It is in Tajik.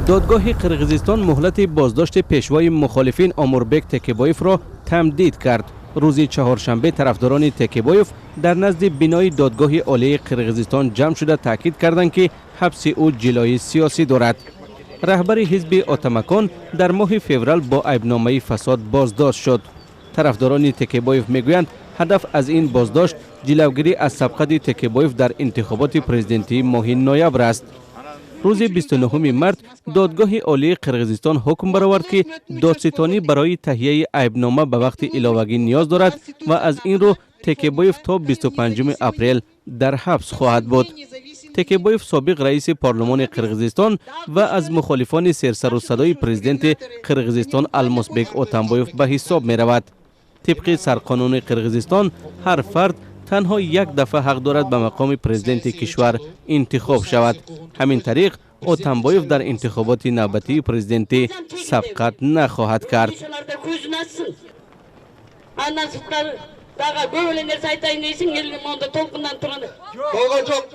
Додгоҳи Қирғизистон муҳлати боздошти пешвои мухолифин Омурбек Текебоевро тамдид кард. Рӯзи чаҳоршанбе тарафдорони Текебоев дар назди бинои Додгоҳи Олии Қирғизистон ҷамъ шуда, таъкид карданд, ки ҳабси ӯ ҷилои сиёсӣ дорад. Раҳбари ҳизби Отамакон дар моҳи феврал бо айбномаи фасод боздошт шуд. Тарафдорони Текебоев мегӯянд, ҳадаф аз ин боздошт ҷилавгирӣ аз сабқати Текебоев дар интихоботи президентии моҳи ноябр аст. Рӯзи 29 март Додгоҳи Олии Қирғизистон ҳукм баровард, ки додситонӣ барои таҳияи айбнома ба вақти иловагӣ ниёз дорад ва аз ин рӯ Текебоев то 25 апрел дар ҳабс хоҳад буд. Текебоев собиқ раиси парлумони Қирғизистон ва аз мухолифони серсару садои президенти Қирғизистон Алмосбек Отамбоев ба ҳисоб меравад. Тибқи сарқонуни Қирғизистон, ҳар фард танҳо як дафъа ҳақ дорад ба мақоми президенти кишвар интихоб шавад. Ҳамин тариқ, Отамбоев дар интихоботи навбатии президентӣ сабқат нахоҳад кард. Андан сырткары дагы көп эле нерсе айтайын дейсиң, эл моундай толкунданып турганда. Болгон жок.